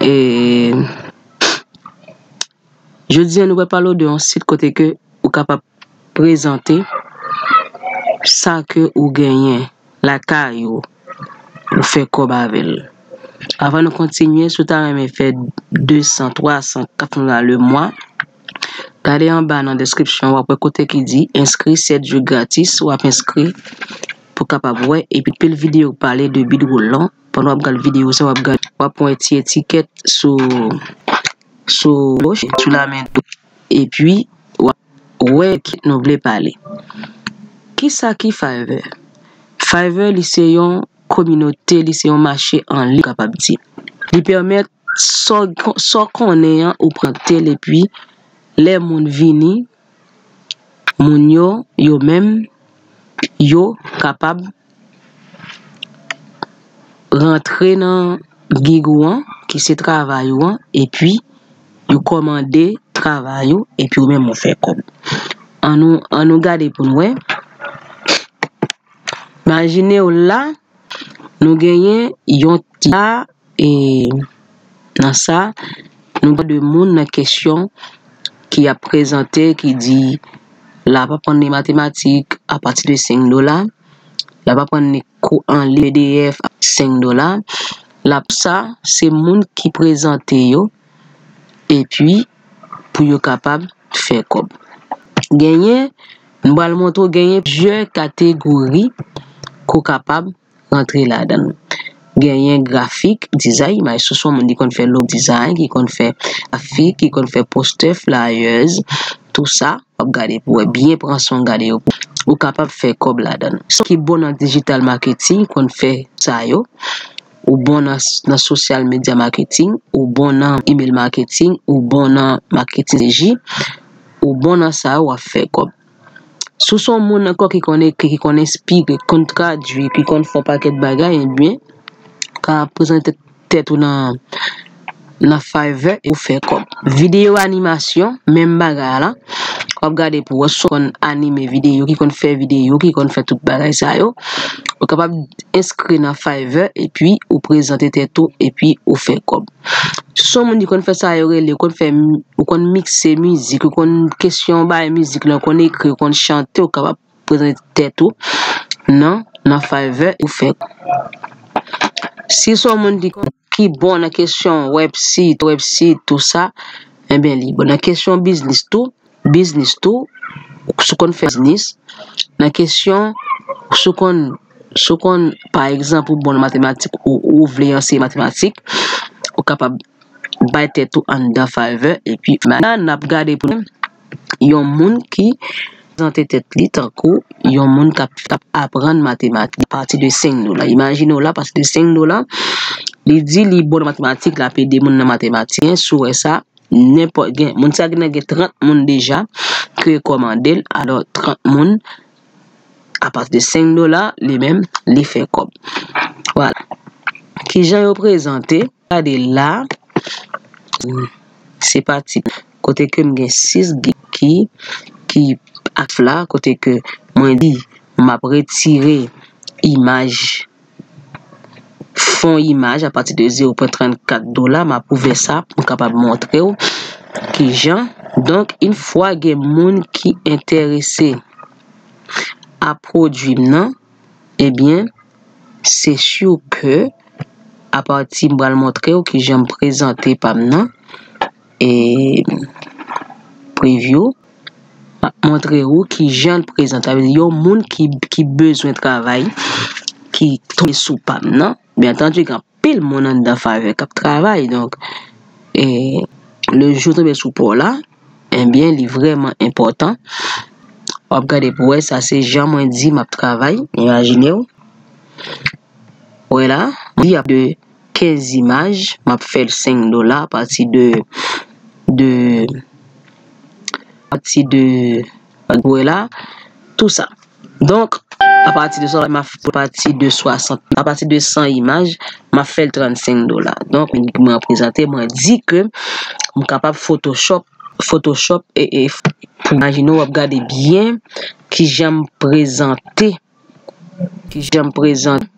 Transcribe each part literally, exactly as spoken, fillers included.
E jodi a nou pral pale w de yon sit kote ke ou kapab prezante sa ke ou genyen lakay ou, ou fè kòb avè l. Avan nou kontinye, si w ta renmen fè de san, twa san, kat san dola le mwa, gade anba nan description, w ap wè kote ki di enskri sèt jou gratis, w ap enskri pou kapab wè, epi pil videyo pale de bidwoul lan. Pandan w ap gade videyo sa, w ap gade, w ap wè ti etikèt sou, sou goch, sou lamen dwat, epi w ap wè ki nou vle pale. Kisa ki Fiverr? Fiverr, li se yon kominote, li se yon mache an liy, kapab di. Li pèmèt sa w, sa w konnen an, ou prezante l, epi lè moun vini, moun yo, yo menm, yo kapab rantre nan gig ou an, ki se travay ou an, epi yo kòmande travay ou, epi ou menm ou fè kòb. Ann nou, ann nou gade pou n wè. Imajine w la, nou genyen yon ti la, e nan sa, nou gen de moun nan kesyon ki ap prezante, ki di l ap aprann li matematik apati de senk dola, l ap aprann li kou an liy P D F senk dola. L ap sa, se moun ki prezante yo, epi pou yo kapab fè kòb. Genyen, m pral montre w, genyen plizyè kategori ke w kapab rantre ladan l. Genyen grafik, dizay imaj, si w se yon moun ki konn fè logo, dizay, ki konn fè grafik, ki konn fè postè, flyers, tou sa, w ap gade pou wè byen, pran swen w gade yo. Ou kapab fè kòb ladan l. Sa ki bon nan digital marketing, konn fè sa yo. Ou bon nan, nan social media marketing, ou bon nan email marketing, ou bon nan marketing strategy, ou bon nan sa yo, w ap fè kòb. Si w se yon moun ankò ki konn ekri, ki konn enspire, ki konn tradui, ki konn fè yon pakèt bagay, ebyen, ka prezante tèt ou nan, nan Fiverr e ou fè kòb. Videyo animasyon, menm bagay la. W ap gade pou wè si w konn anime videyo, ki konn fè videyo, ki konn fè tout bagay sa yo. Ou kapab enskri nan Fiverr epi ou prezante tèt ou epi ou fè kòb. Si w se yon moun ki konn fè sa yo rele, ou konn fè, ou konn mikse mizik, ou konn kesyon bay mizik lan, ou konn ekri, ou konn chante, ou kapab prezante tèt ou nan, nan Fiverr ou fè. Si w se yon moun ki, ki bon nan kesyon website, website, tou sa, enben li bon nan kesyon biznis tou, biznis tou, si w konn fè biznis, nan kesyon, si w konn, si w konn, pa egzanp, ou bon nan matematik, ou, ou vle anseye matematik, ou kapab bay tèt ou anndan Fiverr, epi la, n ap gade pou nou yon moun ki prezante tèt li tankou yon moun k ap, k ap aprann matematik apati de senk dola. Imajine w la, apati de senk dola, li di li bon nan matematik, l ap ede moun nan matematik. Si w wè sa, nenpòt, gen, moun sa gen, gen trant moun deja ki rekòmande l, alò trant moun, apati de senk dola, li menm, li fè kòb. Vwala. Kijan yo prezante? Gade la, se pati kote ke m gen sis gig ki, ki aktif la, kote ke mwen di m ap retire imaj, fon imaj apati de zewo pwen trannkat dola, m ap ouvè sa pou m kapab montre w kijan. Donk, yon fwa gen moun ki enterese a pwodui m nan, ebyen, se si ke apati m pral montre w kijan m prezante pa m nan, e preview, m ap montre w kijan l prezante. Sa vle di yon moun ki, ki bezwen travay, ki tonbe sou pa m nan. Byen antandi, gen anpil moun anndan Fiverr k ap travay. Donk, e, le jou w tonbe sou pa w la, ebyen, li vrèman enpòtan. W ap gade pou wè, sa se jan mwen di m ap travay. Imajine w. Wè la, mwen di ap de kenz imaj, m ap fè l senk dola apati de, de, apati de, wè la, tou sa. Donk, apati de sa, m ap fè apati de swasant, apati de san imaj, m ap fè l trannsenk dola. Donk, mwen prezante, mwen di ke m kapab Photoshop, Photoshop, e, e, pou imajine w ap gade byen kijan m prezante, kijan m prezante,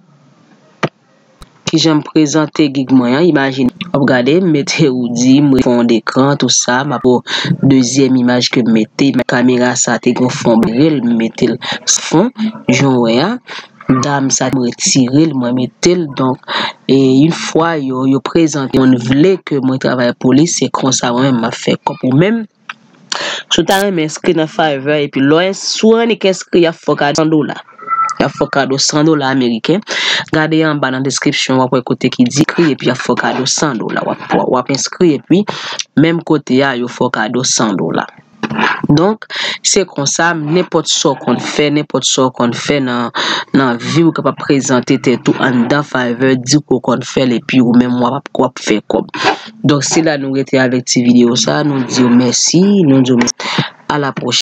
kijan m prezante gig mwen an, imajine. W ap gade, m mete ou di, m fon dekran, tou sa, m ap dezyèm imaj ke m mete, kamera sa te gen fon brile, m mete l fon, jan w wè a. Dam sa, m retire l, mwen mete l. Donk, e yon fwa yo, yo prezante, moun vle ke mwen travay pou li, se konsa mwen menm m ap fè kòb ou menm. Si w ta renmen enskri nan Fiverr, epi lè w ins-, si w annik enskri, y ap fè w kado san dola. Y ap fè w kado san dola ameriken. Gade anba nan deskripsyon, w ap wè kote ki di enskri, epi y ap fè w kado san dola. W ap, w ap enskri, epi menm kote a, yo fè w kado san dola. Donk, se konsa, nenpòt sa w konn fè, nenpòt sa w konn fè nan, nan vi w, ou kapab prezante tèt ou anndan Fiverr, di ke w konn fè l, epi ou menm w ap, w ap fè kòb. Donk, se la nou rete avèk ti videyo sa, nou di w mèsi, nou di w mèsi. A la pwochèn.